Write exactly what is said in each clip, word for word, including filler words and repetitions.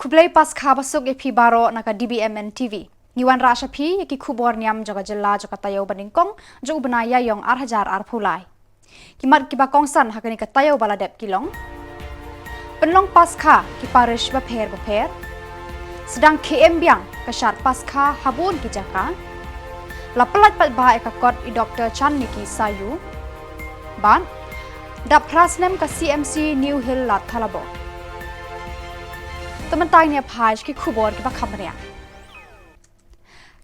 Khublei Paskha basuk ïa phi baroh na ka D B M N T V. Ngi wanrah sha phi ïa ki khubor niam jong ka jylla jong ka taïew banyngkong jong u bnai Ïaïong ar hajar arphew lai. Ki mat kiba kongsan ha kane ka taïew ba la dep ki long: Pynlong Paskha ki parish bapher bapher. Sdang khie em biang ka shad Paskha ha bun ki jaka. La pyllait paidbah ïa ka kot i Doktor Chanmiki Sayu. Bad dap phra snem ka C M C New Hill Lad Thalabo. Te mynta ngin ïa phai sha ki khubor kiba kham bniah.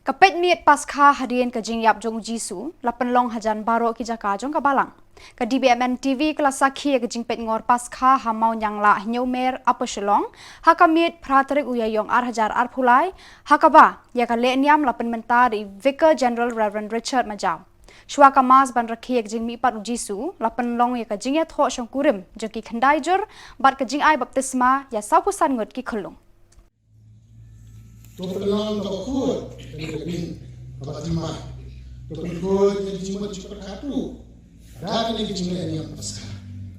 Ka peit miet Paskha hadien ka jingïap jong u Jisu la pynlong hajan baroh ki jaka jong ka balang. Ka D B M N T V ka la sakhi ïa ka jingpeit ngor Paskha ha Mawnianglah Hynñiewmer, Upper Shillong, ha ka miet phra tarik u Ïaïong ar hajar arphew lai, ha kaba ïa ka lehniam la pynmynta da i Vicar General Reverend Richard Majaw. Shuwa ka Mass ban rakhe ïa ka jingmihpat u Jisu, la pynlong ïa ka jingïathoh shongkurim jong ki khyndai jur bad ka jingai baptisma ïa sawphew san ngut ki khyllung. To pynlong kaba khuid kane ka ding kaba thymmai. To pynkhuid ïa ka jingmut jingpyrkhat ruh da kane ka jinglehniam Paskha,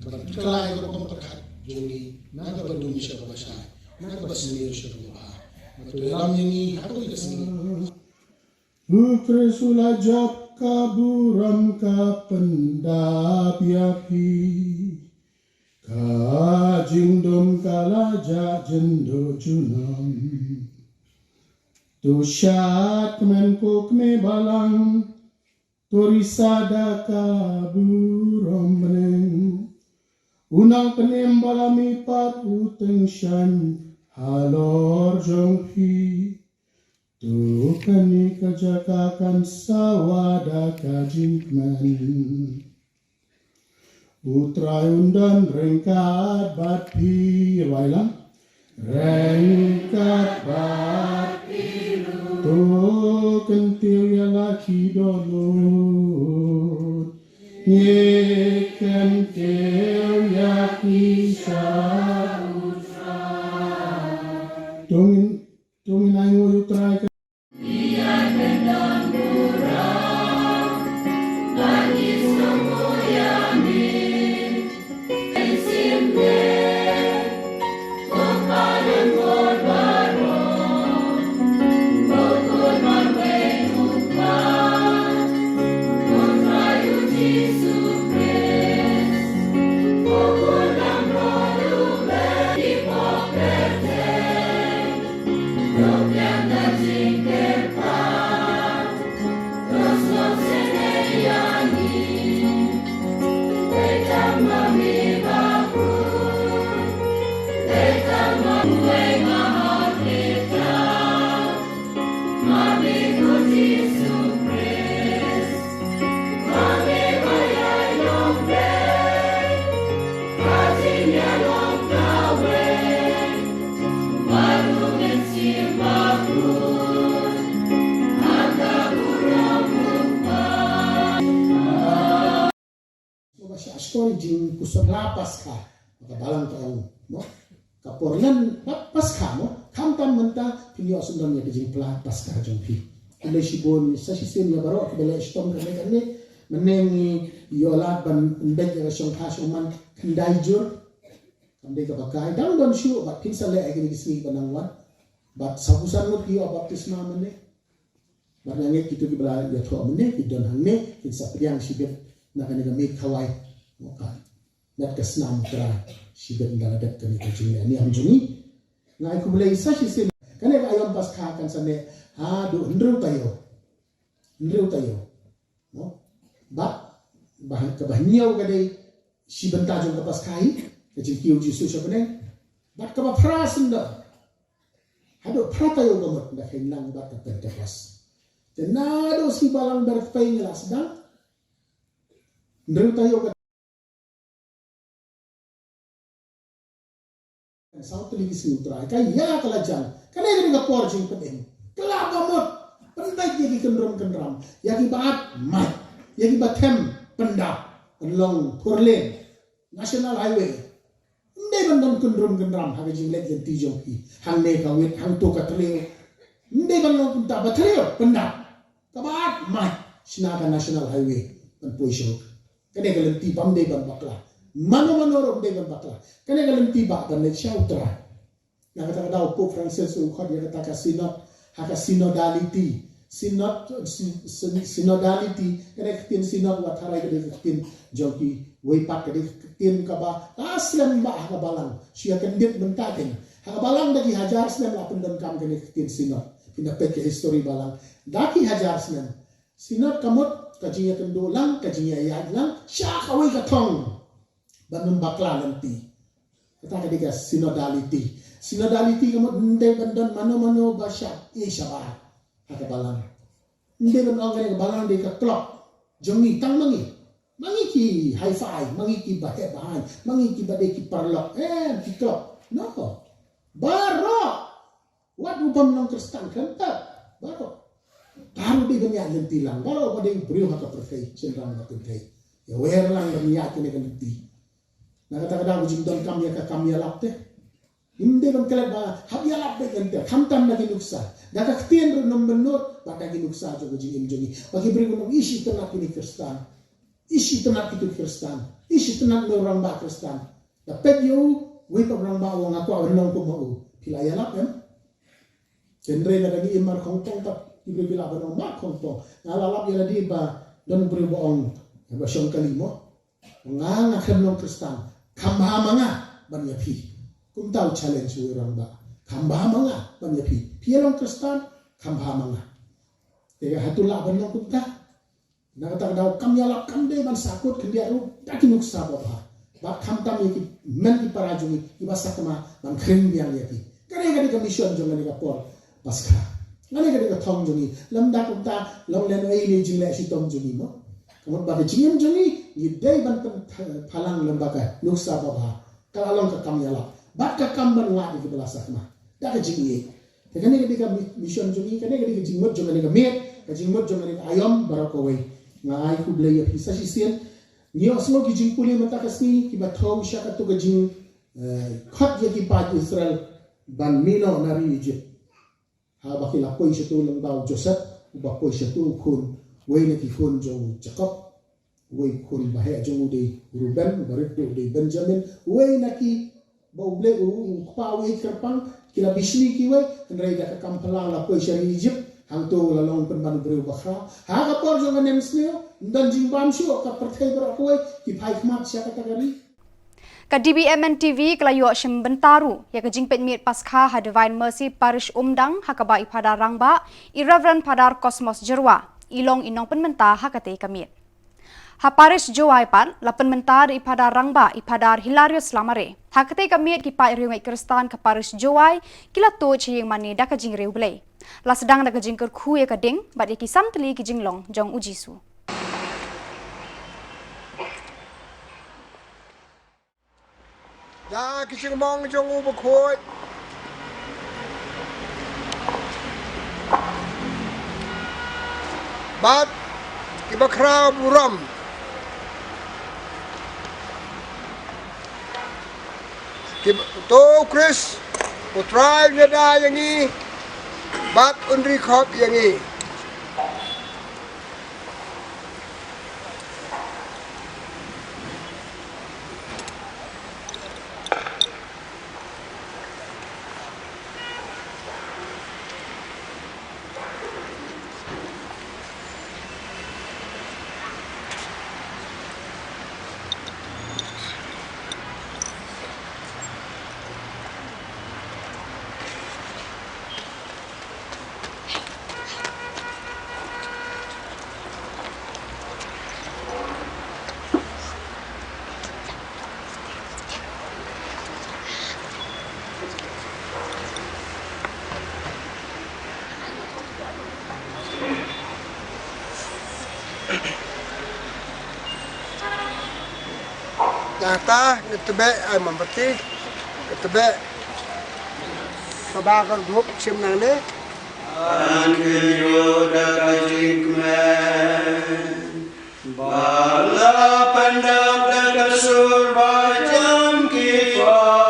kaba pynkylla ïa ka rukom pyrkhat jong ngi na kaba dum sha kaba shai, na kaba sniew sha kaba bha. Bad to ïalam ïa ngi ha kawei ka sngi. U Khrist u la jop ka burom ka pyndap ïa phi. Ka jingdum ka la jah jynduh junom. To shad kmen ko kmie balang, to risa da ka burom bneng. U nongpynim ba la mihpat u tyngshaiñ halor jong phi. To kane ka jaka kan sawa da ka jingkmen. U Trai un don ryngkat bad phi, rwai lang. Ryngkat bad phi ruh. To kyntiew ïa la ki dohnud. Ngi kyntiew ïa ki sha U Trai. To ngin To ngin ainguh ïa U Trai ka Ba sha stor jingpynsamla Paskha ka balang ka ong, mo? Ka por ngan ba Paskha, mo? Khamtam mynta phin ïoh syndon ïa ka jingpynsamla Paskha jong phi. Khublei shibun sa shisien ïa baroh kiba leh shitom kane kane. Mynne ngi ïoh lad ban beh ïa ka shongkha shongman khyndai jur. Kam dei kaba kai dang don shuh bad phin sa leh ha kine ki sngi ba nang wan. Bad sawphew san ngut ki ïoh baptisma mynne. Bad nga ngeit kito kiba la ïathoh mynne ki don hangne kin sa pdiang shibit na kane ka miet khawai. Mo ka met ka snam Trai shibit ynda la dep kane ka jingleh niam jong ngi. Nga ai khublei sa shisien. Kane ka aïom Paskha kan sa neh haduh hynriew taïew. Hynriew taïew. Mo? Bad ba, kaba hynñiew ka dei shi bynta jong ka Paskha hi, ka jingkiew Jisu sha bneng. Bad kaba phra syndon haduh phra taïew ka mut, da kheiñ lang bad ka Pentekost. Te naduh sngi Balang Ber Kpei ngi la sdang. Hynriew taïew ka Saw tylli ki sngi U Trai ka ïa ka la jang. Kane ka dei ka por jingpynim. Kylla ba mut. Pynbeit ïa ki kynrum kynram, ïa ki ba at mait, ïa ki ba them pyndap. Kan long four lane, National Highway. Ym dei ban don kynrum kynram ha ka jingleit lynti jong phi. Hangne ka wit, hangto ka thliew. Ym dei ban long kumta, ba thliew pyndap. Kaba at mait shna ka National Highway ban poi sha. Kane ka lynti bym dei ban bakla. Mano mano ruh ym dei ban bakla. Kane ka lynti ba ban leit sha U Trai. Na kata ka daw Pope Francis u khot ïa kata ka synod, ha ka synodality. Synod, sy-, sy-, synodality, kane ka ktien synod wat tharai ka dei ka ktien jong kiwei pat, ka dei ka ktien kaba la slem bha ha ka balang. Shu ïa kyndit mynta kein. Ha ka balang da ki hajar snem la pyndonkam kane ka ktien synod. Phin da peit ka history balang. Da ki hajar snem. Synod ka mut ka jingïakynduh lang, ka jingïaïaid lang sha kawei ka thong. Ban ym bakla lynti. Kata ka dei ka synodality. Synodality ka mut ym dei ban don mano mano ba shah ïa shabar ha ka balang. Ym dei ban ong kane ka balang dei ka club jong ngi tang ma ngi. Ma ngi ki hi-fi, ma ngi ki ba heh ba haiñ, ma ngi ki ba dei ki paralok, eh, ki club. No. Baroh. Wat u bym long Khristan khlem pat. Baroh. Baroh dei ban ïaid lynti lang. Baroh ba dei u briew ha ka pyrthei, shynrang ba pyrthei. Ïawer lang ban ïaid kane ka lynti. Na kata ka daw ka jingdonkam ïa ka kam ïalap te. Ym dei ban klet ba hap ïalap beit lynter. Khamtam da ki nuksa. Da ka ktien ruh nym bynnud, bad da ki nuksa jong ka jingim jong ngi. Ba ki briew kin ong ish itynnad kine ki Khristan. Ish itynnad kito ki Khristan. Ish itynnad u rangbah Khristan. Da peit ïa u, wei pat u rangbah u ong nga kwah ban long kum u. Phi la ïalap em? Hynrei lada ngi im mar khongpong pat, ki briew ki lah ban ong mar khongpong. Nga la lap ïa lade ba don briew ba ong, ba shong kali mo. Nga, nga khlem long Khristan. Kham bha ma nga ban ïa phi. Kumta u challenge u rangbah. Kham bha ma nga ban ïa phi. Phi ïa long Khristan, kham bha ma nga. Te hato lah ban long kumta? Na kata ka daw kam ïalap kam dei ban sahkut khyndiat ruh da ki nuksa babha. Bad khamtam ïa ki hynmen ki para jong ngi kiba sakma ban khring biang ïa ki. Kane ka dei ka mission jong kane ka por Paskha. Kane ka dei ka thong jong ngi. Lymda kumta long lehnohei ïa i jingleh shitom jong ngi mo. Ka mut ba ka jingim jong ngi ngi dei ban pynphalang lem bad ka nuksa babha. Ka la long ka kam ïalap bad ka kam ban wad ïa kiba la sakma da ka jingïeit. Te kane ka dei ka mi-, mission jong ngi, kane ka dei ka jingmut jong kane ka miet, ka jingmut jong kane ka aïom baroh kawei. Nga ai khublei ïa phi sa shisien. Ngi ïohsngew ki jingpule mynta ka sngi kiba thew sha kato ka jing, eh, khot ïa ki paid Israel ban mih noh na ri Egypt. Haba ki la poi shato lyngba u Joseph, uba poi shato u khun, uwei na ki khun jong u Jakob. Uwei u khun ba heh jong u dei u Reuben, uba rit u dei u Benjamin. Uwei na ki, ba U Blei u, u kpa u ïeit kyrpang, ki la bishni kiwei, hynrei da ka kam phyllaw la poi sha ri Egypt, hangto la long pynban u briew bakhraw. Ha ka por jong ka nemsniew, ym don jingbam shuh, ka pyrthei baroh kawei ki phai khmat sha kata ka ri. Ka D B M N T V ka la ïoh shim bynta ruh ïa ka jingpeit miet Paskha ha Divine Mercy Parish Umdang, ha kaba i Phadar Rangbah, i Reverend Phadar Cosmos Jyrwa, i long i nongpynmynta ha katei ka miet. Ha Parish Jowai pat, la pynmynta da i Phadar Rangbah, i Phadar Hilarius Lamare. Ha katei ka miet ki paid riewngeit Khristan ka Parish Jowai ki la tuid sha ïingmane da ka jingriewblei. La sdang da ka jingkyrkhu ïa ka ding bad ïa ki san tylli ki jinglong jong U Jisu. Da ki jingmong jong U Bakhuid bad ki bakhraw burom. Ki ba-, to U Khrist U Trai un ïada ïa ngi bad un ri khop ïa ngi. Nangta ngi tbeh ai mombati, ngi tbeh ba ka rup shim nangne. An kynjoh da ka jingkmen ba la pyndap da ka sur ba jan ki paid.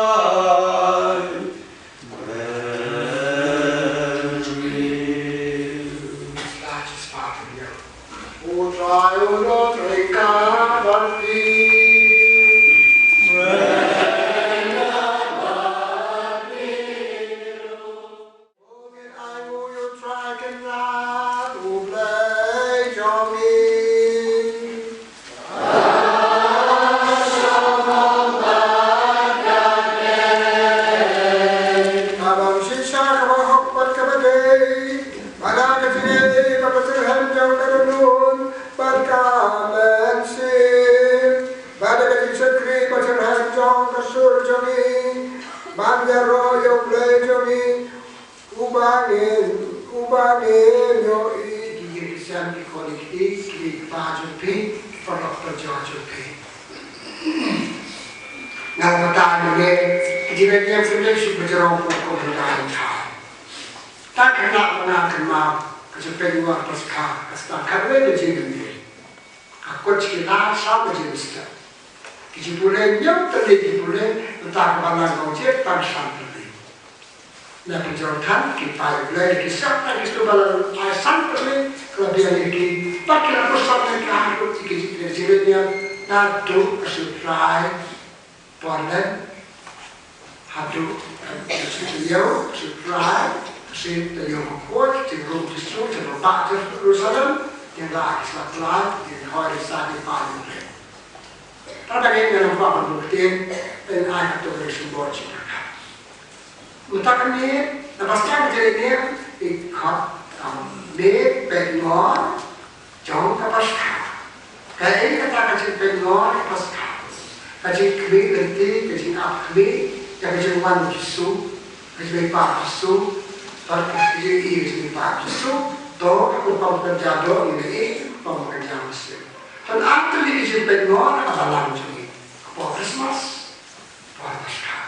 Ïaroh ïa U Blei jong ngi, uba ngin, uba ngin ïohi. Ki ïing ki sem, ki khun ki kti, ki kpa jong phi, ki paralok parajor jong phi. Nga la batai mynne, ka jingïaid niam ka dei shu ba jrong kum ka bynta ka. Tang kane ba nga kynmaw, ka jingpynïoh Paskha ka sdang khatwei baje mynne. Ka kut ki la san baje mynstep. Ki jingpule hynñiew tylli ki pule, mynta ka balang ka jied tang san tylli. Na pynjor than ki paid U Blei ki sap na ki stu balang ai san tylli, ka la biang ïa ki, bad ki la pyrshang ïa ki haduh ki jingïaid niam, naduh ka sngi Trai Por Lent haduh ka sngi Taïew, ka sngi Trai, ka sngi Taïew Bakhuid, jingrung Jisu, jingrung ba Jerusalem, jinglah ki sla tlai, jinghoi risa ki paid U Blei. Tang ba ngin ïa nang kwah ban bud ktien, pyn ai katto katne symbol jingpyrkhat. Mynta ka miet, na Paskha ka jingïaid niam, i khot, um, miet peit ngor jong ka Paskha. Kaei kata ka jingpeit ngor ka Paskha? Ka jingkhmih lynti, ka jingap khmih ïa ka jingwan u Jisu, ka jingpang u Jisu, bad ka jingïohi ka jingpang u Jisu, to ka kyrpang kynja doh ngi ïohi, kyrpang kynja mynsiem. Hynrei ar tylli ka jingpeit ngor ha ka balang jong ngi. Ka por Christmas, por Paskha.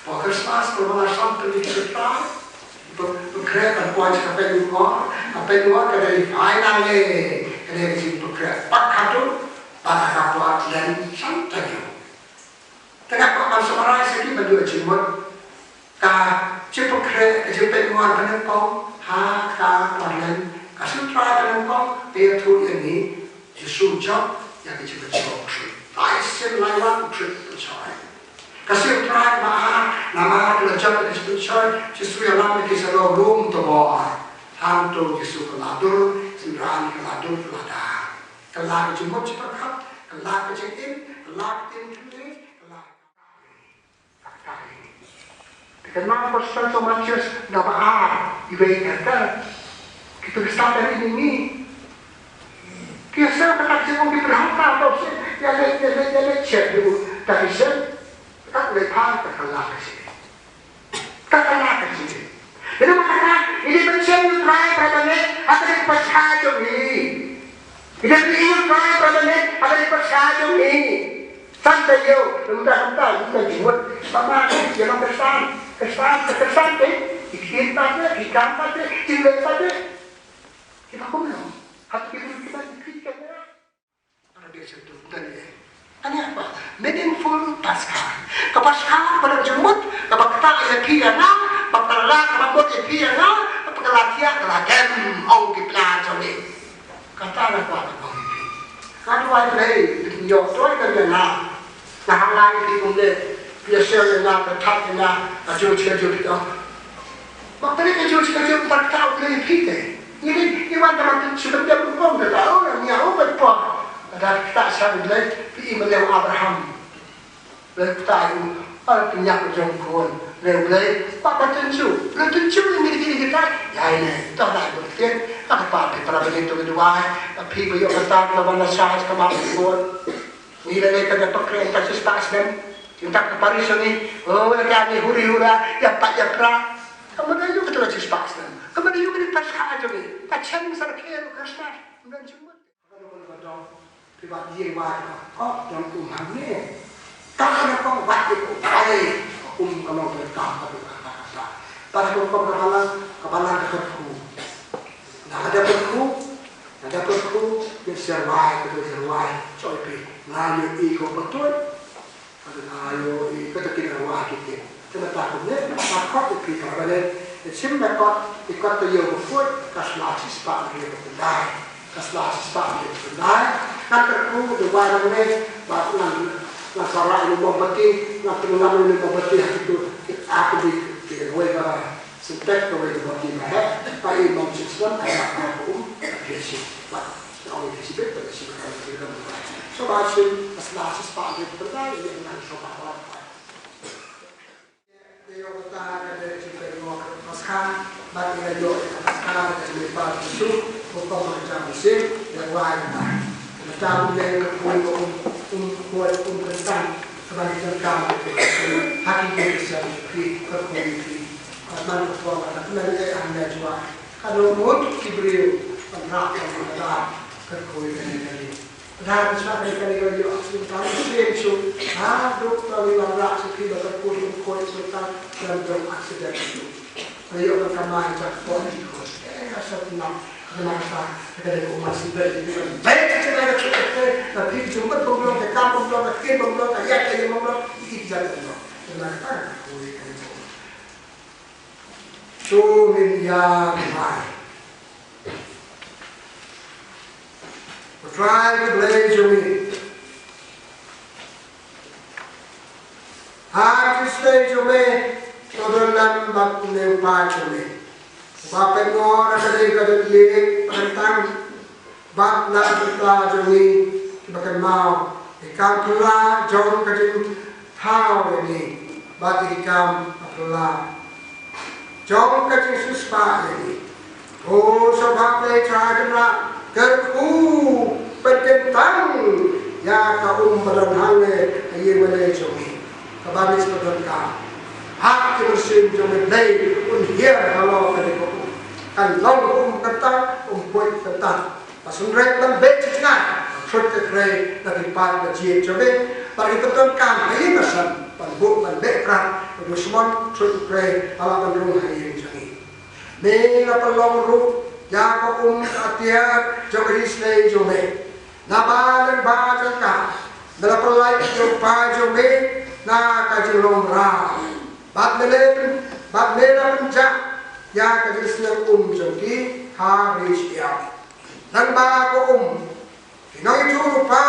Por Christmas, por ba la san tylli ki jingpeit, ba, ba khreh ban poi sha ka peit ngor, ka peit ngor ka dei finally, ka dei ka jingpynkhreh pat haduh, bad ha ka por Lent san taïew. Te nga kwah ban summarize ïa ki ban ïoh jingmut. Ka jingpynkhreh, ka jingpeit ngor ba nyngkong ha ka por Lent, ka sngi Trai ba nyngkong, ka ïathuh ïa ngi, Jisu u jop ïa ka jingpynshoi u Trai. Lai sien lai wan u Trai u pynshoi. Ka sngi Trai ba ar, namar ka la jop ïa ka jingpynshoi, Jisu ïalam ïa ki sha rum to bor. Hangto Jisu ka la dur, Trai ka la dur, ka la dar. Ka la ka jingmut jingpyrkhat, ka la ka jingim, ka la ka ktien kynthei, ka la Te ka nang ko sa to Matius na ba ar, iwei ka ka. Ki tu sa ta ini ni. Ki sa ka ta jing ki berhak ta to si. Ya le, ya le, ya le chet du ta ki sen. Ka le pa ta ka la ka si. Ta ka la ka si. Ina ma ka, ini ban chen yu trai ka ba ne, ata ka pa cha to ni. Ina ban yu trai ka ba ne, ata ka pa cha to ni. San taïew, mynta mynta mynta jingmut. Ba ma ïa long Khristan, Khristan, Khristan te. I khien pat te, i kam pat te, i leh pat te. Ki ba kum long. Hap ki bun ki ba ki khien ka. Ara be sha tu mynta ni. Ani apa? Meaningful Paskha. Ka Paskha ka ba long jingmut, ka ba kata ïa phi ïa nga, ba ka la ka ba mut ïa phi ïa nga, ba ka la thiah ka la dem, ong ki plan jong ngi. Kata nga kwah ban ong ïa phi. Nga duwai Blei, phin ïoh duwai ka ïa nga. Nga hap ïa phi kumne, phi ïa share ïa nga, ka thap ïa nga, ka jur ka jur phi ong. Bad ka jur ka jur, bad ka ong ïa phi te. Ngi ni, ngi wan ka man shu ban dem rukom ka ta, oh, ngi ïa, oh, ban pom. Ka da ka ta sha Blei, phi i ma leh Abraham. Leh kata u, ar pynïap jong khun. Leh Blei, pa pa tynju. Leh tynju ni ni ni kita. Ya ini, to na bu tin. Ka pa pi para bani tu duwai. Pi bu yo kata ka ban la sha ka ma khun. Ni leh ka da pakre ta sis ta snem. Kita ka pari sini. Oh, ya ni huri hura, ya pa ya pra. Ka mana yu kata sis ta snem. Ka mana yu ni Paskha jong ni. Ka chen sar ke Christmas. Ngan jumut. Ka dong ka dong, phi wad ïing wad ka, ka dong um hangne. Ka ka dong ka wad ïa ka um, ka long phi ka ka dong ka ka ka. Bad ka dong ka balang, ka balang ka kyrkhu. Na ka dong kyrkhu, na dong kyrkhu, ïa syrwai, ka dong syrwai. Choi phi, nga ïohi ko patut. Ayo, i kata ki la wah ki tip. Te mynta kumne, ka kot i phi ka bale. I sim na kot, i kot ka ïew ka kut, ka sla shispah hynriew ka pyndai. Ka sla shispah hynriew ka pyndai. Ngan kyrkhu, ka wah nangne, bad ngan, ngan sa rah ïa u mombati, ngan pynlam ïa u mombati ha kitu, ki, ah, ki, ki, ki, wei ba. Syntek kawei ka boti ba heh, ba i mong shisnem, ka ïa ka um, ka phi shi. Ba, ka ong phi shi bit, ka shi bit, ka shi bit. So ba shin, ka sla shispah bit, ka ïa ngan so ba ba. Ïa ka ta ka dei ka jingpynïoh Paskha, ba ïa ka ïoh ka Paskha, ka jingpynïoh Jisu, ko ko ka jam shi, ïa wai ka ta. Ka ta um ïa ka um, um, um, um, um, um, Ban jangka ha ki ïing ki sem ki kyrkhu ki. Bad man ka por ba ka tnat eh hangne jua. Ka dei mut ki briew ban rah ban rah kyrkhu kane kane. Dang sa kane kane ka ïoh accident ka sien shu. Ha duk ka ïoh rah shu ki ba kyrkhu kyrkhu shu ta dan dong accident shu. Ka ïoh ka kamai jackpot ki kyrkhu. Eh, ka sat nam. Namar sa ka dei ka ummat sibei, dei ka dei ka dei ka dei ka phi jumpat bang long ka kam bang long ka kin bang long ka ïa ka ïa bang long ki ki jat bang long. Namar ka ka khui ka ïa bang long. Shu min ïa mai. Ko Trai ko Blei jong ngi. Ha ki shlei jong me, to don lam bad ne u pa jong me. Uba pynngor ha ka dei ka jong ïa ka tang bad na ka bynta jong ngi kiba kynmaw ïa ka phylla jong ka jingthaw ïa ngi bad ïa ka phylla jong ka jingsiewspah ïa ngi. Ko Sngewbha Blei Trai Kynrad, kyrkhu pynkyntang ïa ka um ba don hangne ha ïing mane jong ngi. Kaba ngi sngewdon ka ha ki mynsiem jong ngi Blei un hiar halor kane ka um. Kan long um kyntang, um khuid kyntang. Ba sngewrem ban beh jngai, sut ka khrei na ki paid ba jied jong ngi. Ba ngi pyndonkam ha ïing ha sem ban buh ban beh krad, ba u dushmon sut ka khrei ba lah ban rung ha ïing jong ngi. Me la pynlong ruh ïa ka um ka atiar jong ka jingshlei jong me. Naba lyngba jong ka me la pynlait ïa u pa jong me na ka jinglong mraw. Bad me la pyn, bad me la pynjah ïa ka jingsneng um jong ki ha ri shyiap. Lyngba ka um, ki nongïathuhlypa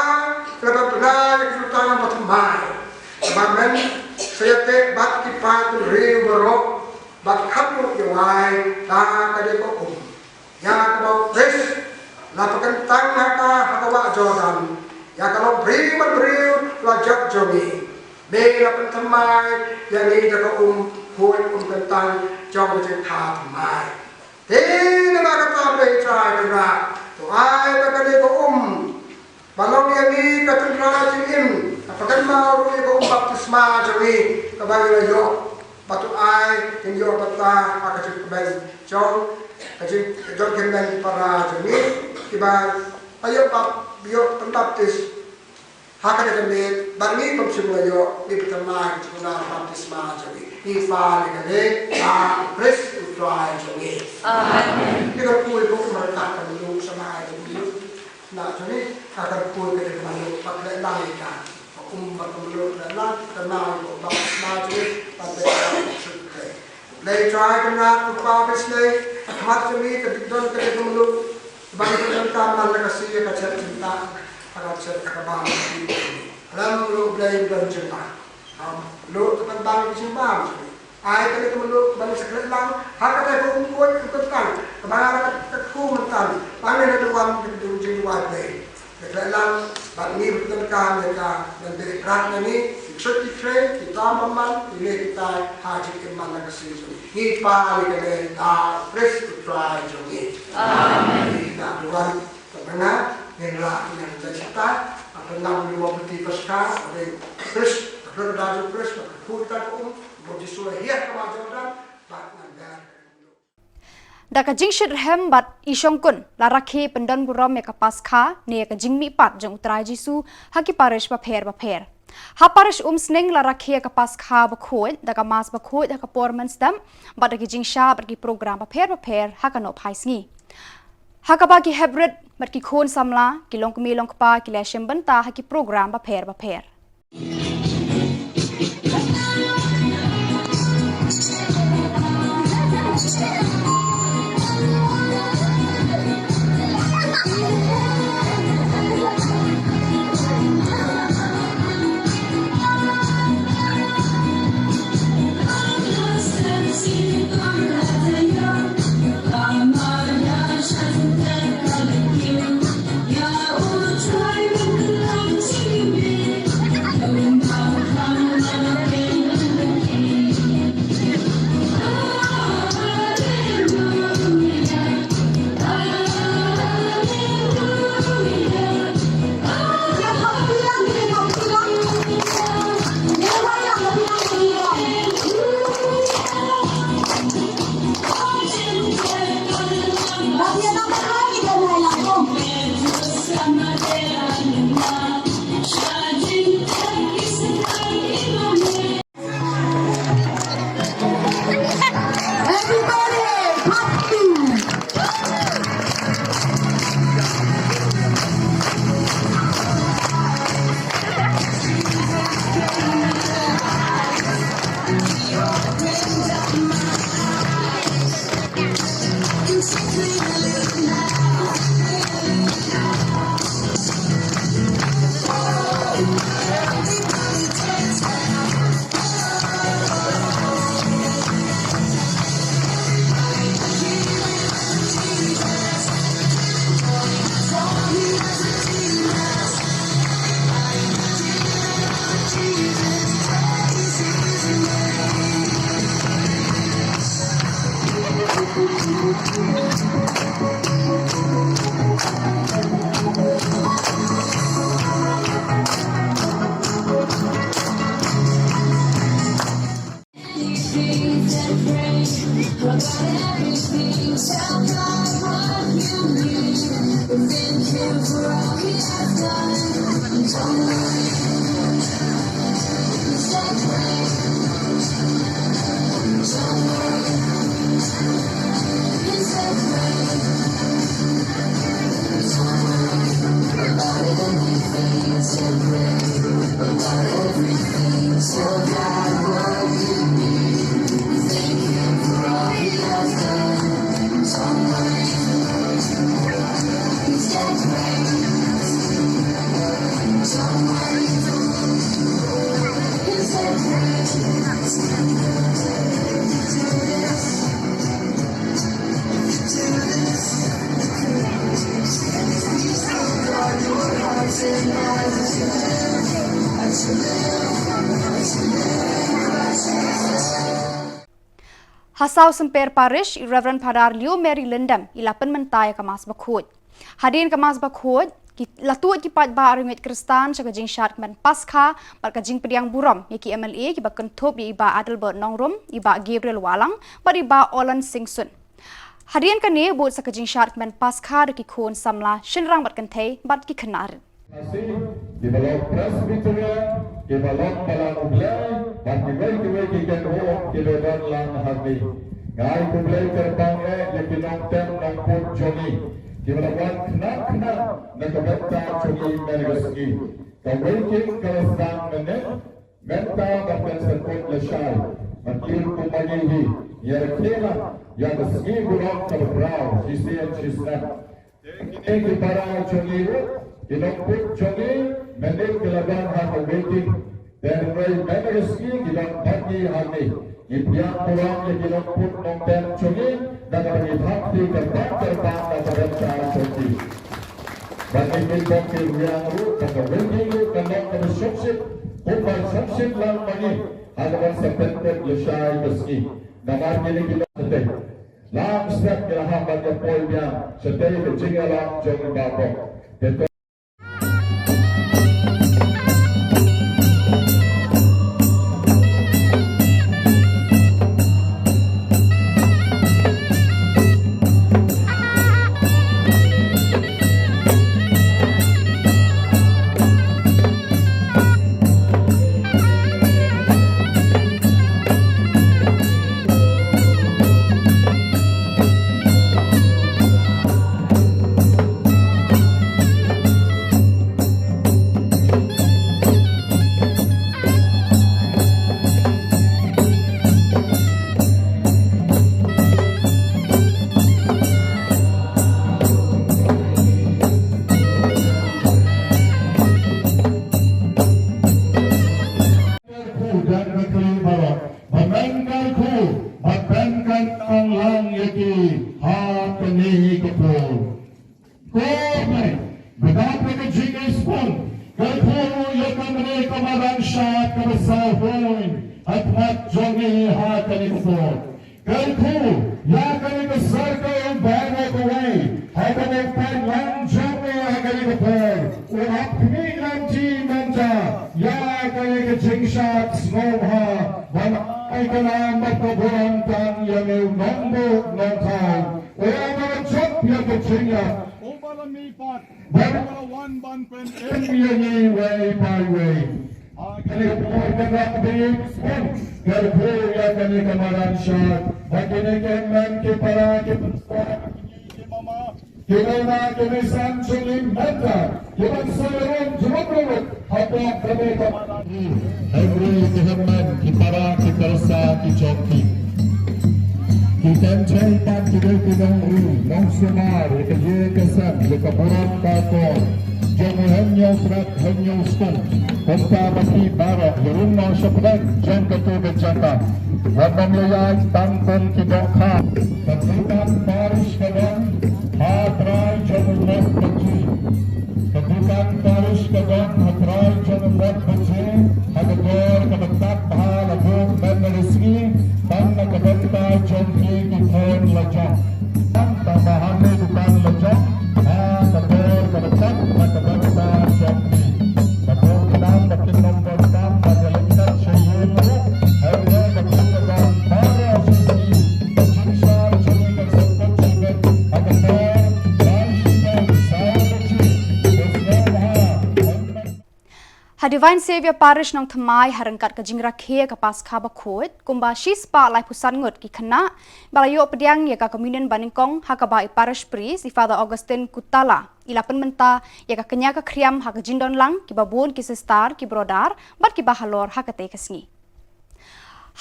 ki la pynbna ïa ka jutang bathymmai. Ba men sa ïateh bad ki paid bynriew baroh bad kham ruh ïawai da kane ka um. Ïa kaba u Khrist la pynkyntang ha ka ha ka wah Jordan. Ïa ka longbriew bad briew la jot jong ngi. Me la pynthymmai ïa ngi da ka um khuid um kyntang jong ka jingkha thymmai. Te namar kata Blei Trai Kynrad, to ai ba kane ka um ba long ïa ngi ka tynrai jingim, kaba kynmaw ruh ïa ka um baptisma jong ngi kaba ngi la ïoh. Ba to ai ngin ïoh bynta ha ka jingkmen jong ka jing, jong ki hynmen ki para jong ngi kiba la ïoh bap, ïoh pynbaptis. Ha kane ka miet, bad ngi bym shym la ïoh, ngi pynkylla ïa ka jingkyrkhu baptisma jong ngi. Ngi pan ïa kane ha u Khrist u Trai jong ngi. Amen. Ngi kyrkhu ïa ka um ryngkat ka mluh, sa mai ka mluh na jong ngi, ka kyrkhu ïa ka dei ka mluh, bad leh lang ïa ka. Ka um bad ka mluh leh lang, ka nang ïa ka um baptisma jong ngi, bad leh lang ïa ka Blei Trai Kynrad, u Kpa Blei, ha khmat jong ngi ka dei don ka dei ka mluh ba ngi pyndonkam man la ka sngi, ka jingthoh jingtah, ka jingthoh ka bam. Lem mluh Blei don jingthoh. Ka mluh ka pynbam ka jingbam. Ai kane ka mluh ba ngi sa klet lang ha kata ka um khuid ka kyntang kaba nga la kyrkhu mynta. Ba ngi la duwan ka jingduwai Blei. Ka klet lang bad ngi pyndonkam ïa ka, ban beh krad ïa ngi, ki ksuid ki khrei, ki tam bymman, ki neh ki tai, ha jingim man la ka sngi jong ngi. Ngi pan ïa kane da u Khrist u Trai jong ngi. Amen. Ngi da duwan ka bnga, ngin rah ïa ka jingthoh, ka bnga u Ïoh Baptis Paskha, ka dei u Khrist, ka dei da u Khrist, ka kyrkhu ïa ka um, ba u Jisu la hiar ka wah Jordan, bad ngan ber. Da ka jingshitrhem bad i shongkun la rakhe pyndon burom ïa ka Paskha ne ïa ka jingmihpat jong u Trai Jisu ha ki parish bapher bapher. Ha parish Umsning la rakhe ïa ka Paskha bakhuid da ka Mass bakhuid ha ka por mynstep bad da ki jingshah bad ki program bapher bapher ha ka nohphai sngi. Ha kaba ki heprit bad ki khun samla, ki longkmie longkpa ki la shim bynta ha ki program bapher bapher. Ha South Symper Parish, i Reverend Father Leo Mary Lyndam i la pynmynta ïa ka Mass Bakhuid. Hadien ka Mass Bakhuid, ki la tuid ki paidbah arngut Khristan sha ka jingshad kmen Paskha bad ka jingpdiang burom ïa ki M L A kiba kynthup ïa i Bah Adelbert Nongrum, i Bah Gabriel Wahlang bad i Bah Ollan Singson. Hadien kane bud sa ka jingshad kmen Paskha da ki khun samla shynrang bad kynthei bad ki khynnah rit. Khasi, kiba long Presbyterian, kiba long Balang U Blei, bad kiwei kiwei ki kynhun kiba don lang hangne. Nga ai khublei kyrpang eh ïa ki nongtem nongput jong ngi kiba la wan khnang khnang na ka bynta jong ngi mynne ka sngi. Ka Weiking ka la sdang mynne, mynta bad kan sa kut lashai. Bad kum ma ngi hi, ïa rakhe lang ïa ka sngi burom kaba khraw shisien shisnem. Te kine ki para jong ngi ruh, ki nongput jong ngi, mynnin ki la don ha ka Weiking. Te hynrei mynta ka sngi ki don bad ngi hangne. Ngi pdiang burom ïa ki nongput nongtem jong ngi, da kaba ngi thap kti kyrpang kyrpang na ka bynta jong ki. Bad ngi pynbor ki rwiang ruh, ba ka Weiking ruh kan long kaba shongshit, kumba shongshit lang ma ngi, ha kaba sa pynkut lashai ka sngi. Namar kine ki long shatei. Lang step ki la hap ban ïa poi biang shatei ka jingïalang jong i Bah Bok. Te to Kyrkhu dang ka kli baroh ba men kyrkhu ba men kan ong lang ïa ki ha kane ka por. Ko bai ba da ka jingïaspun kyrkhu ïa ka mane ka madan shad ka ba sa huin ha khmat jong ngi ha kane ka por. Kyrkhu ïa kane ka circle baroh kawei ha kane ka por lang jong ngi ha kane ka por. U ap khmih lynti mynta ïa kane ka jingshad sngewbha ban ai ka nam bad ka burom tang ïa me u nongbuh nongthaw. U ap ban jop ïa ka jingïap. U ba la mihpat. Bad u ba la wan ban pynim ïa ngi wei pa wei. Ha kane ka por ka rak ban ïaspun kyrkhu ïa kane ka madan shad. Bad kine ki hynmen ki para ki para ki mama ki mama ki meisan jong ngi mynta ki ban sa ïarom jingmut ruh hapoh kane ka madan. Hynrei ki hynmen ki para ki kyrsa ki jong ki, ki kynthei bad ki dei ki nongri nongsumar ïa ka ïing ka sem ïa ka burom ka akor jong u hynñiew bret hynñiew stung. Kumta ba phi baroh ïa rung noh shapdeng jong katu ka jaka. Wat nym ïaid tang kum ki dohkha. Ka dukan parish ka don ha trai jong u Mot Baje. Ka dukan parish ka don ha trai jong u Mot Baje, ha ka dor kaba tad bha la buh mynne ka sngi tang na ka bynta jong ki ki khun la jong. Ha Divine Saviour Parish Nongthymmai, ha ryngkat ka jingrakhe ka Paskha bakhuid, kumba shispah laiphew san ngut ki khynnah ba la ïoh pdiang ïa ka communion banyngkong, ha kaba i Parish Priest i Father Augustine Kutala i la pynmynta ïa ka kñia ka khriam ha ka jingdon lang kiba bun ki sister, ki brother bad kiba halor ha katei ka sngi.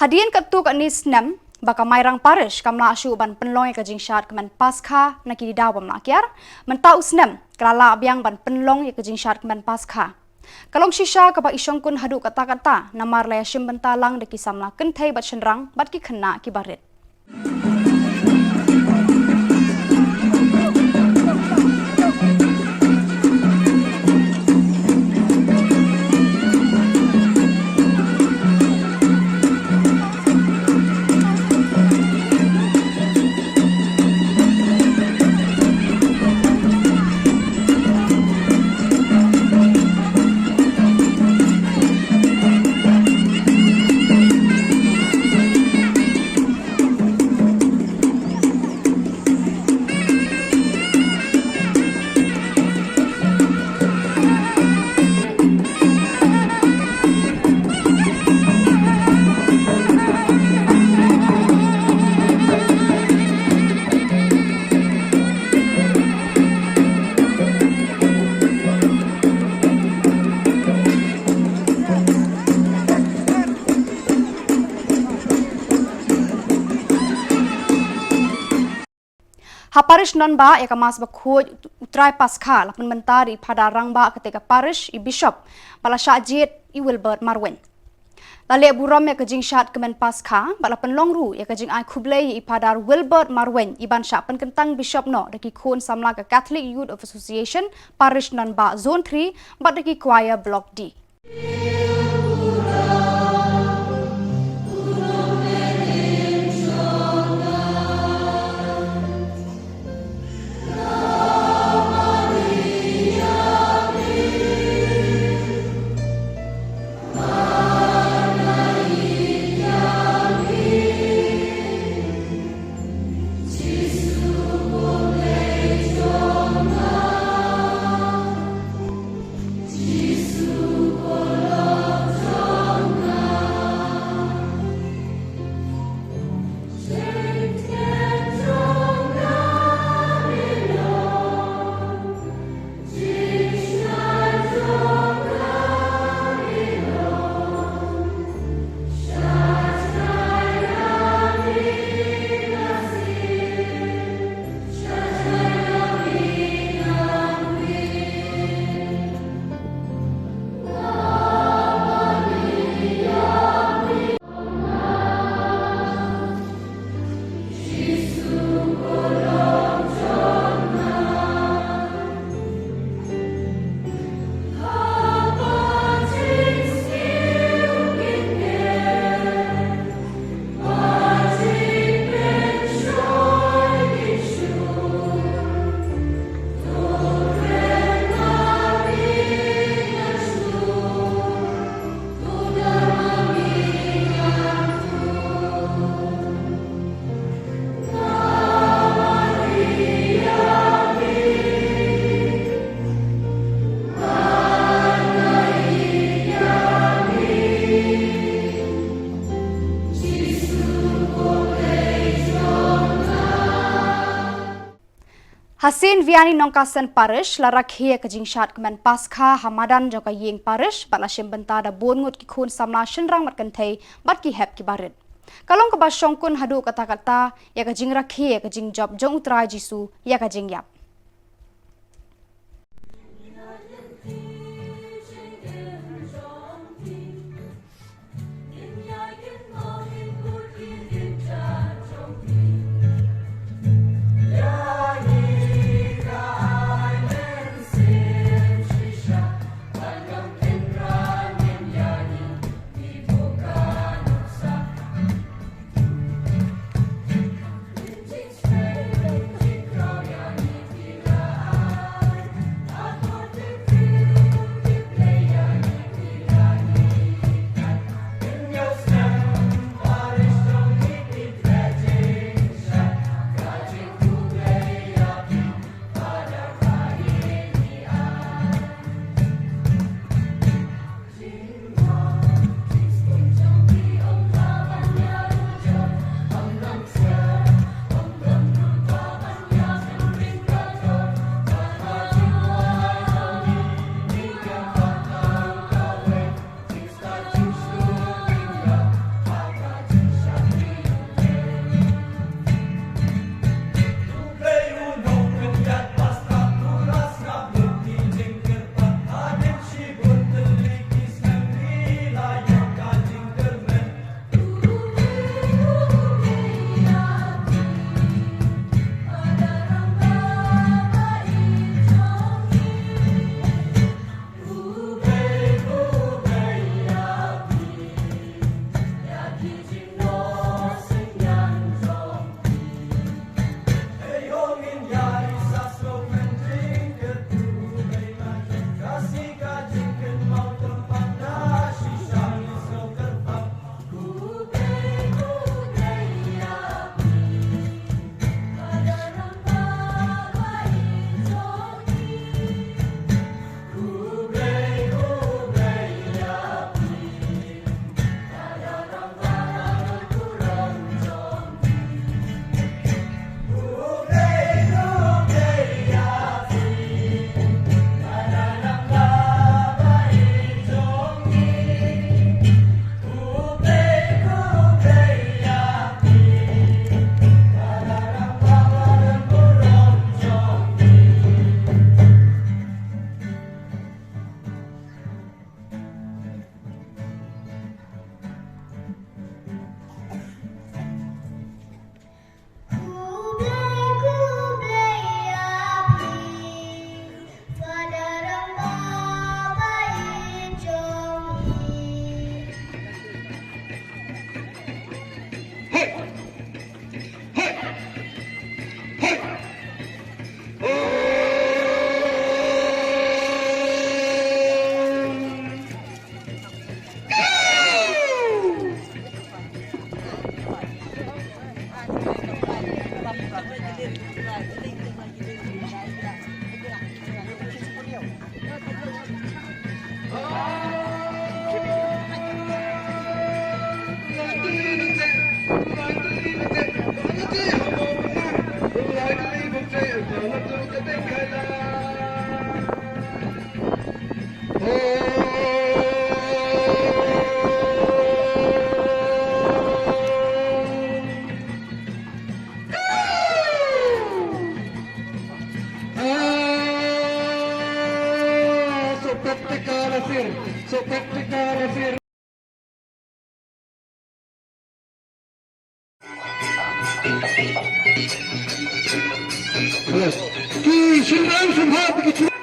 Hadien katto katne snem ba ka Mairang Parish kam lah shuh ban pynlong ïa ka jingshad kmen Paskha na ki daw bym lah kiar, mynta u snem ka la lah biang ban pynlong ïa ka jingshad kmen Paskha. Ka long shisha kaba i shongkun haduh katta katta, namar la ïa shim bynta lang da ki samla kynthei bad shynrang bad ki khynnah kiba rit. Ha Parish Nonbah, ïa ka Mass bakhuid u Trai Paskha la pynmynta da i Phadar Rangbah katei ka Parish, i Bishop ba la shah jied, i Wilbert Marwein. La leh burom ïa ka jingshad kmen Paskha bad la pynlong ruh ïa ka jingai khublei ïa i Phadar Wilbert Marwein, i ban shah pynkyntang Bishop noh da ki khun samla ka Catholic Youth of Association Parish Nonbah Zone three bad da ki choir Block D. Ha Saint Vianney Nongkasen Parish la rakhe ïa ka jingshad kmen Paskha ha madan jong ka ïing parish bad la shim bynta da bun ngut ki khun samla shynrang bad kynthei bad ki hep kiba rit. Ka long kaba shongkun haduh katta katta ïa ka jingrakhe ïa ka jingjop jong u Trai Jisu ïa ka jingïap. Ki shynrang sngewbha, ki shynrang.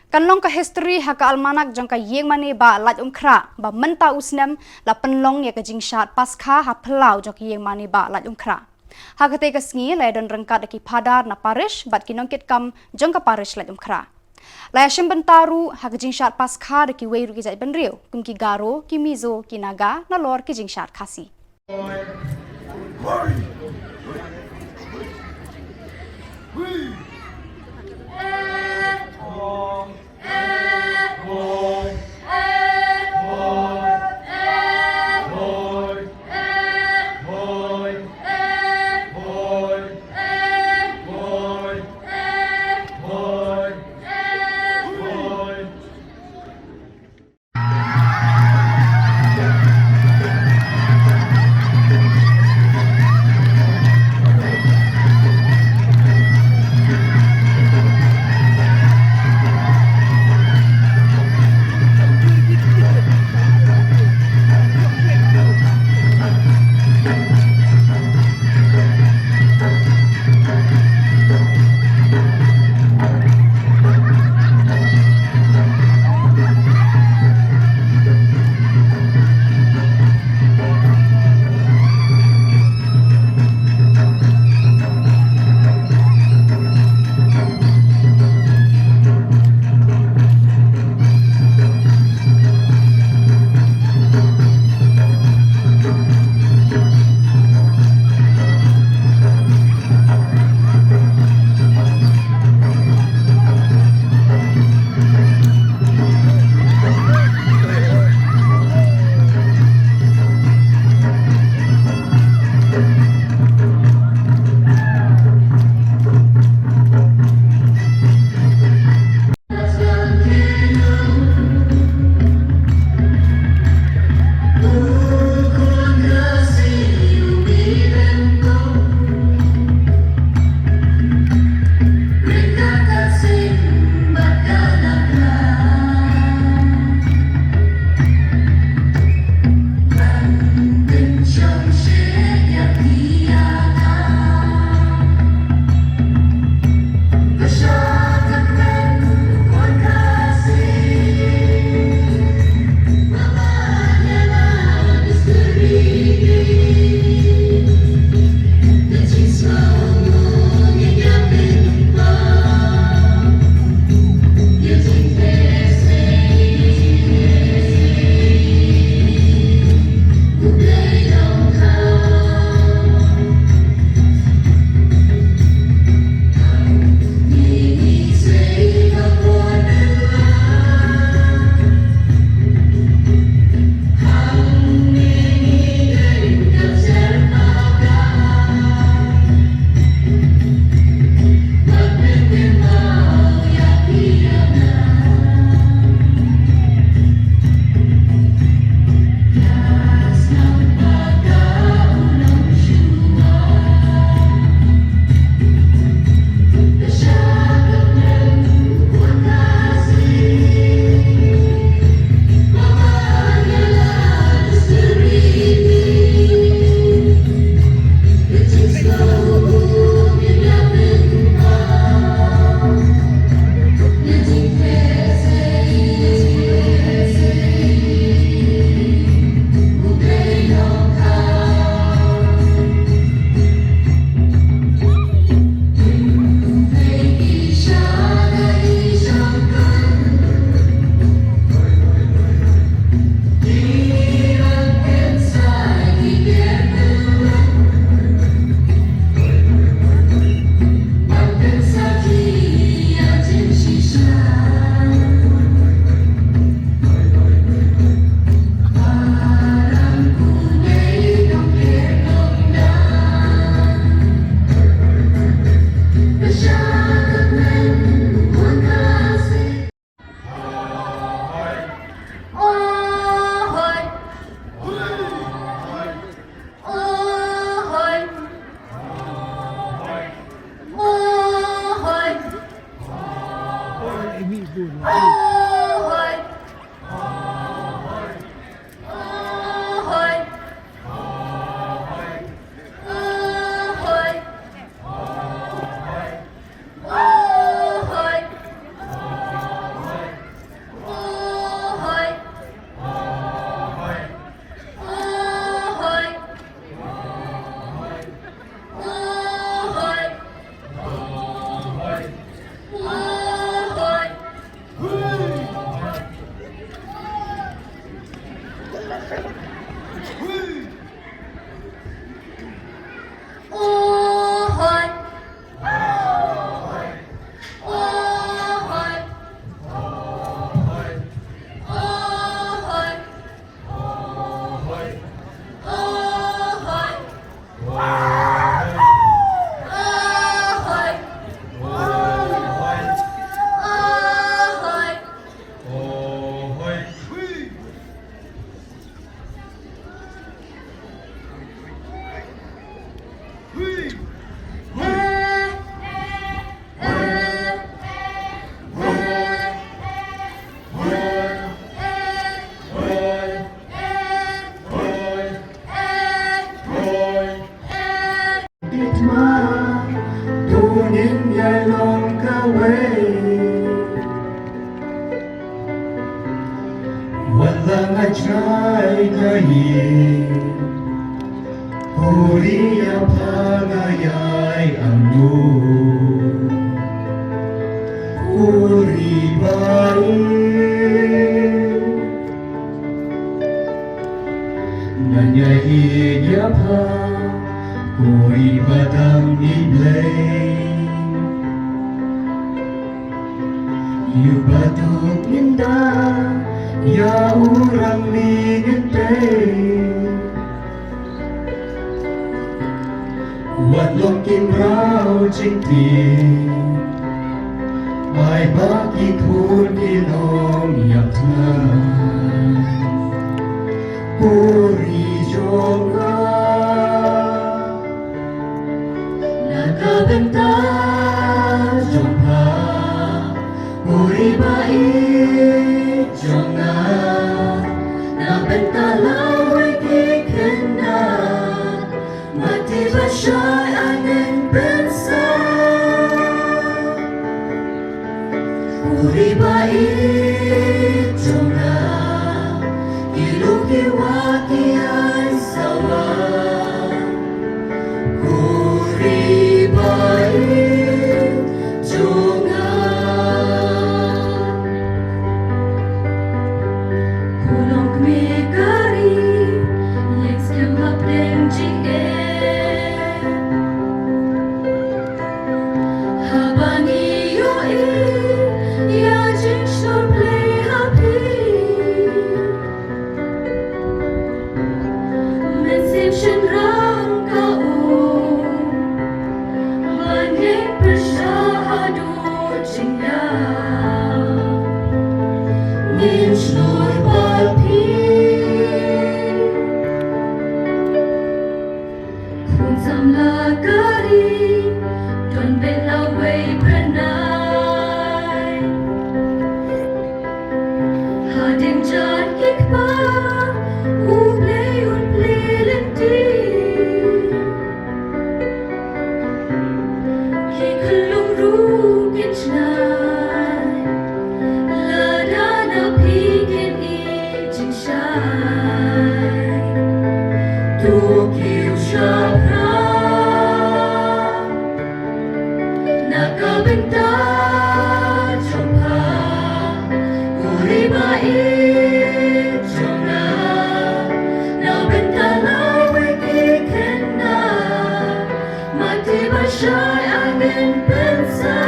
Kan long ka histori ha ka almanak jong ka Ïingmane Bah Laitumkhrah ba mynta u snem la pynlong ïa ka jingshad Paskha ha phyllaw jong ka Ïingmane Bah Laitumkhrah. Ha katei ka sngi la ïadon ryngkat da ki phadar na parish bad ki nongkitkam jong ka parish Laitumkhrah. La ïashim bynta ruh ha ka jingshad Paskha da kiwei ruh ki jaitbynriew kum ki Garo, ki Mizo, ki Naga nalor ki jingshad Khasi. Ngin ïai long kawei. Wat la nga jngai nga ïeng, u ri ïa pha nga ïai angnud. U ri ba ïeit, ngan ïai ïeit ïa pha, u ri ba dang ïeit Blei. Ïa u ba duk ngin da, ïa u rangli ngin tei. Wat long ki mraw jingtieng, ai ba ki khun kin ym ïap thngan. Ko ri jong nga, na ka bynta jong pha, ko ri ba ïeit jong nga, na bynta lawei ki khynnah, mate ba shai angin pynsah. Ko ri ba ïeit jong nga, ki lum ki wah ki ai sawa. Ko ri ba ïeit jong nga. Ko longkmie ka ri, ïeng skhem hapdeng jingeh. Haba ngi ïohi ïa jingshlur Blei ha phi, mynsiem shynrang ka um, ban ïeng pyrshah haduh jingïap. Ngin shlur bad phi. Khun samla ka ri, don beit lawei bnai. Hadien jait ki kpa, U Blei un plie lynti. Ki khyllung ruh kin shngaiñ, lada na phi kin ïeit jingshai. To kiew shaphrang na ka bynta jong pha, ko ri ba ïeit jong nga, na bynta lawei ki khynnah, mate ba shai angin pynsah.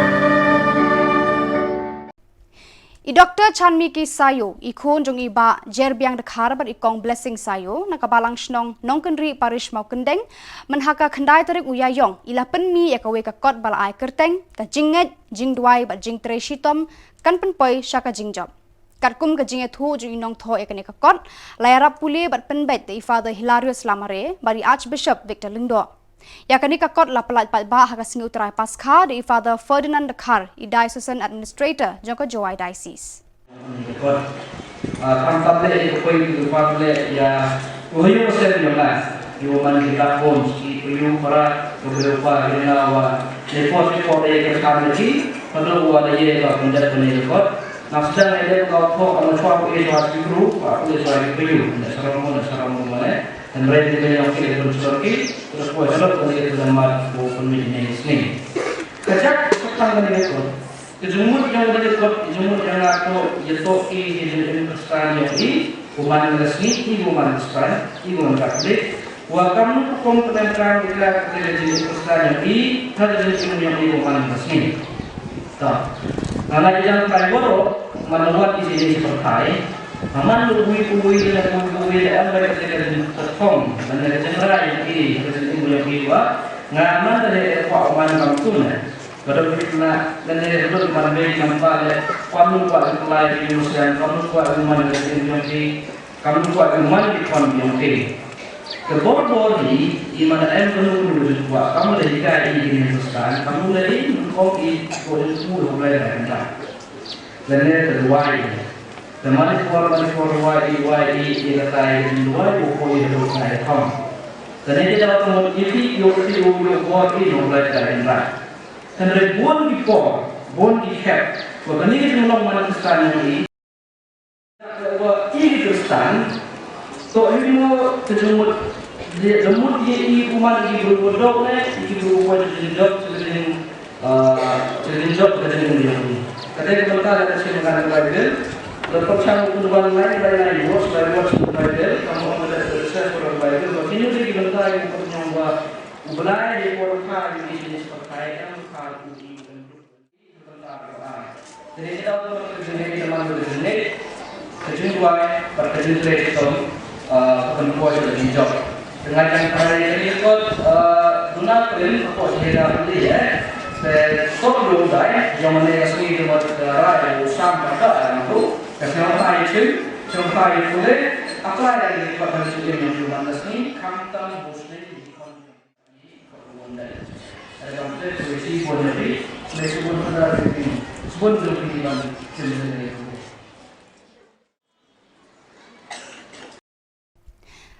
I Doktor Chanmiki Sayo, i khun jong i Bah Jerbiang Dkhar bad i Kong Blessing Sayo, na ka Balang Shnong Nongkynrih Parish Mawkyndeng, mynha ka khyndai tarik u Ïaïong, i la pynmih ïa kawei ka kot ba la ai kyrteng, ka jingngeit, jingduwai bad jingtrei shitom, kan pynpoi sha ka jingjop. Katkum ka jingïathuh jong i nongthoh ïa kane ka kot, la ïarap pule bad pynbeit da i Father Hilarius Lamare bad i Archbishop Victor Lyngdoh. Ïa kane ka kot la pyllait paidbah ha ka sngi U Trai Paskha da i Father Ferdinand Dkhar, i Diocesan Administrator jong ka Jowai Diocese. Ah, kam pat leh ïa ka poi ka pat leh ïa u hayu sen jong nga. Ïa u man ki backbone ki u yu para ka briew pa ïa nga wa ne por ki por ïa ka kam leh ki. Patro wa da ïa ka pynjat kane ka kot. Nang sdang ïa dep ka thok ka ma chwa u ïa chwa ki bru, pa u ïa chwa ki payu. Na sarong mo, na sarong mo ne. Hynrei ki ïa ki ïa pun sdor ki, terus poi sarong ka ïa ka mat u pynmih ne sni. Ka jak ka tang ka ïa kot. Ka jingmut jong ka ïa kot, ka jingmut jong nga ko, ïa to ki ki jingim Khristan jong i, u man ka sngi, i u man Khristan, i u man Katholik. Wa kam nu kum pynlong ka ïa ka jingim Khristan jong i, ha ka jingim jong i u man ka sngi. Ta. Nga la ïa jang kai baroh, man wat i jingim pyrthai. Nga man lu bui bui, lu bui bui, lu am bai ka jingim ka thong, man ka jingrai i, ka jingim jong i wa. Nga man da le kwah man kam tu ne. Ka dok bit na, ne ne dok man bei nam pa le, kwah lu kwah lu lai i Muslim, kwah lu kwah lu man ka jingim jong i. Kam kwah ka man ki khon jong ki. Ka bor bor hi, i man em kano kano jong kwah, kam da hikai i ki Hindustan, kam da i mun kong i ko i ku ho lai lai kanta. Lane ka duwai. Ka man i por, man i por duwai i, duwai i, i la tai i duwai ko ko i hado kai khon. Lane ka daw ka mut i pi yo ki yo yo bor i ho lai lai kanta. Hynrei bun ki por, bun ki hep, ba kane ka jinglong man Khristan jong i, ba i ki Khristan, to i mo ka jingmut, jingmut i, i u man i ki bru dok ne, i ki bru wan jingdok, jing, ah, jingdok ka jingdok. Kata ka bynta da ka shin ka Bible, da pyrshang u wan lai lai lai, watch by watch Bible, ka mo ka da ka Bible, ba kino ki bynta i ka nyong ba u Blai i por ka i ki shin ka em ka u i.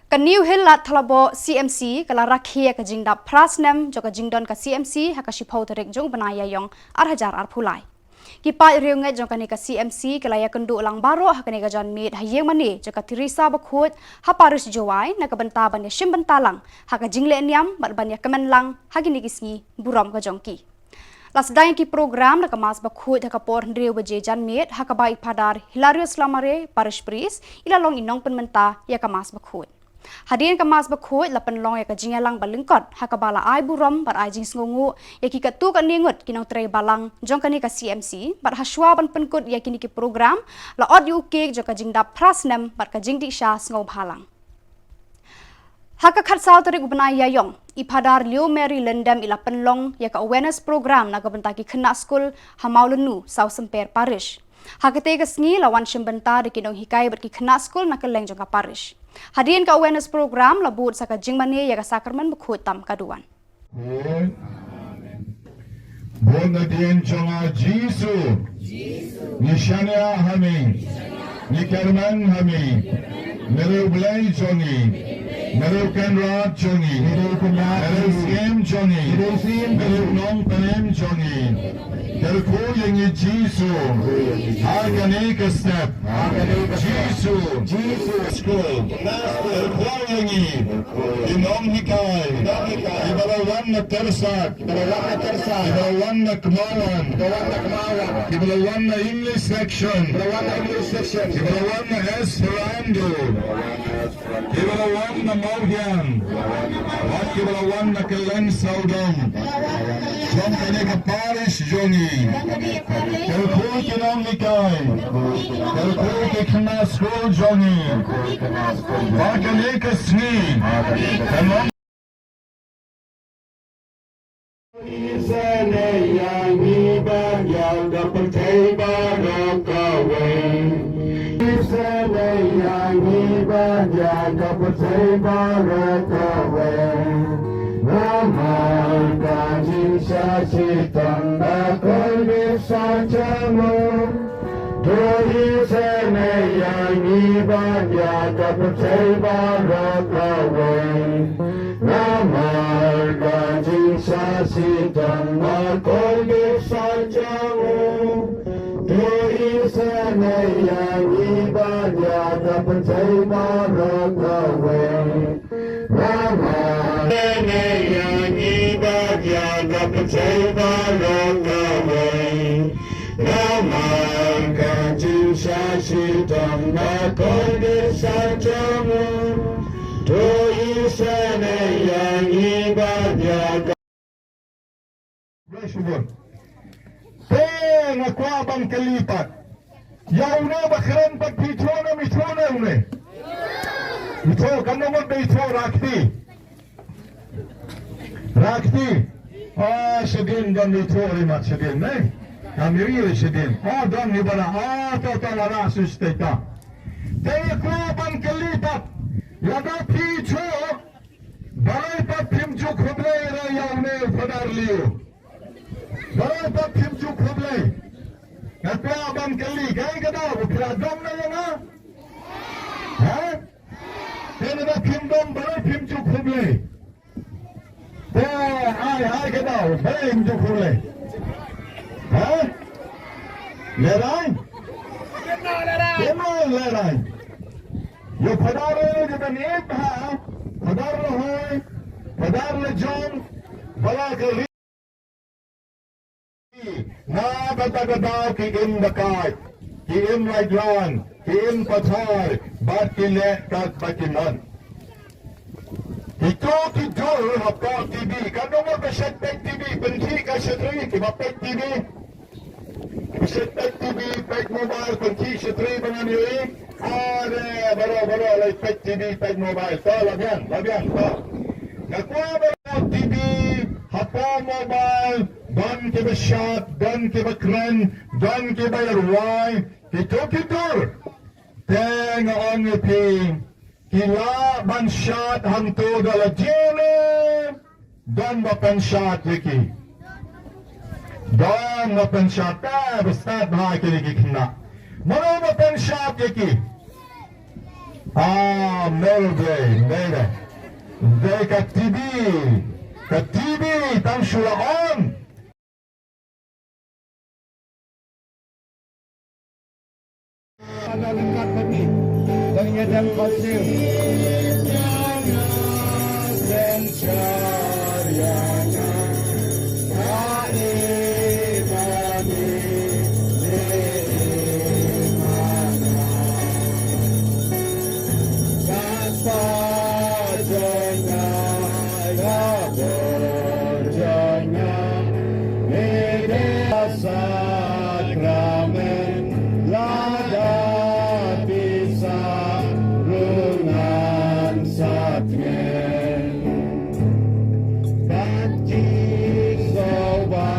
Ka New Hill Lad Thalaboh C M C ka la rakhe ïa ka jingdap phra snem jong ka jingdon ka C M C ha ka shiphew tarik jong u bnai Ïaïong ar hajar arphew lai. Ki paid riewngeit jong kane ka C M C ki la ïakynduh lang baroh ha kane ka janmiet ha ïing mane jong ka Teresa Bakhuid ha Parish Jowai na ka bynta ban ïashim bynta lang ha ka jingleh niam bad ban ïakmen lang ha kine ki sngi burom ka jong ki. La sdang ïa ki program da ka Mass Bakhuid ha ka por hynriew baje janmiet ha kaba i Phadar Hilarius Lamare, Parish Priest, i la long i nongpynmynta ïa ka Mass Bakhuid. Hadien ka Mass Bakhuid la pynlong ïa ka jingïalang ba lyngkot ha kaba la ai burom bad ai jingsngewnguh ïa ki katto katne ngut ki nongtrei balang jong kane ka C M C bad hashwa ban pynkut ïa kine ki program la ot ïa u kek jong ka jingdap phra snem bad ka jingdih sha sngewbha lang. Ha ka khatsaw tarik u bnai Ïaïong, i Phadar Leo Mary Lyndem i la pynlong ïa ka awareness program na ka bynta ki khynnah skul ha Mawlynnu, Sawsymper Parish. Ha katei ka sngi la wan shim bynta da ki nonghikai bad ki khynnah skul na kylleng jong ka parish. Hadien ka awareness program la bud sa ka jingmane ïa ka sakramen bakhuid tam ka duwan. Bun nadien jong nga Jisu, ngi shaniah ha me, ngi kyrmen ha me, me re U Blei jong ngi, me re U Kynrad jong ngi, me re U Syiem jong ngi, me re U Nongpynim jong ngi. Kyrkhu ïa ngi Jisu ha kane ka step. Jisu, Jisu, kyrkhu ïa ngi. Ki nonghikai kiba la wan na Tyrsad, kiba la wan na Kmawan, kiba la wan na English section, kiba la wan na Esperanto, kiba la wan na Mawdiang bad kiba la wan na kylleng sawdong jong kane ka parish jong ngi. Kyrkhu ki nonghikai, kyrkhu ki khynnah skul jong ngi ba kane ka sngi kan long. Isynei ïa ngi ban ïa ka pyrthei baroh kawei. Isynei ïa ngi ban ïa ka pyrthei baroh kawei. Namar ka jingshah shitom ba koit beit sha jong u. To isynei ïa ngi ban ïa ka pyrthei baroh kawei. Namar ka jingshah shitom ba koit beit sha jong u. To isynei ïa ngi ban ïa ka pyrthei baroh kawei. Namar isynei ïa ngi ban ïa ka pyrthei baroh kawei. Namar ka jingshah shitom ba koit beit sha jong u. To isynei ïa ngi ban ïa ka Blei shibun. Te nga kwah ban kylli pat ïa une ba kren pat, phi ithuh ne ym ithuh ne une? Ithuh, kan nang mut ba ithuh, rah kti. Rah kti. Ah, shadien don ithuh ri mat shadien ne. Kam ri ri shadien. Ah, don ni bana. Ah, to to la rah shu state ta. Te nga kwah ban kylli pat, lada phi ithuh, balei pat phim ju khublei re ïa une u Phadar Leo? Balei pat phim ju khublei? Nga kwah ban kylli, kaei ka daw, phi la dom na ïa nga? Ha? Te lada phim dom, balei phim ju khublei? Te ai, ai ka daw, balei phim ju khublei? Ha? Lerai? Kino lerai? Yo, phadar le jatan ip ha, phadar le hoi, phadar le jong, bala ka ri. Na kata ka daw ki im dakai, ki im laitlan, ki im pathar, bad ki leh kat ba ki mon. Kito ki dur hapoh T V, ka nongor ka shet peit T V, pynthih ka shetri, kiba peit T V. Shet peit T V, peit mobile, pynthih shetri ba ngan ïohi. Are, baroh, baroh, leit peit T V, peit mobile. To, la biang, la biang, to. Nga kwah ba T V, hapoh mobile, don kiba shad, don kiba kren, don kiba ïarwai, kito ki dur. Te nga ong ïa phi, ki lah ban shad hangto da la jong ne, don ba pynshad ïa ki. Don ba pynshad, te ba stad bha kine ki khynnah. Mano ba pynshad ïa ki? Ah, Mel Blei, Mel Blei. Dei ka T V, ka T V tang shu la on. Sakramen lada pisa rungan satngen. Bad Jisu ba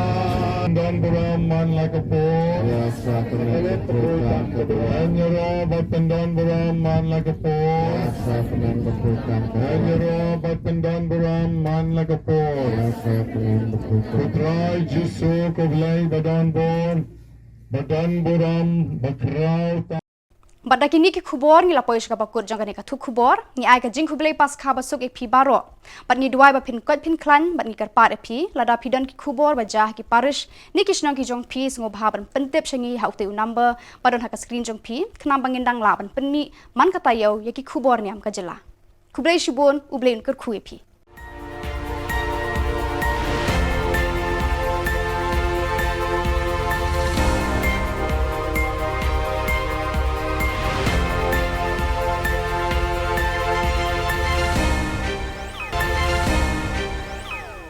don burom man la ka por. Ïa sa pynlong ka por kam ka por. Ïa ro bad pyndon burom man la ka por. Ïa sa pynlong ka por kam ka por. Ïa ro bad pyndon burom man la ka por. Ïa sa pynlong ka por kam. Ko Trai Jisu ko Blei ba don bor, ba don burom, ba khraw ta. Bad da kine ki khubor ngi la poi sha kaba kut jong kane ka thup khubor, ngi ai ka jingkhublei Paskha basuk ïa phi baroh. Bad ngi duwai ba phin koit phin khlaiñ, bad ngi kyrpad ïa phi, lada phi don ki khubor ba jia ha ki parish, ne ki shnong ki jong phi, sngewbha ban pyntip sha ngi ha utei u number ba don ha ka screen jong phi, khnang ba ngin dang lah ban pynmih man ka taïew ïa ki khubor niam ka jylla. Khublei shibun, U Blei un kyrkhu ïa phi.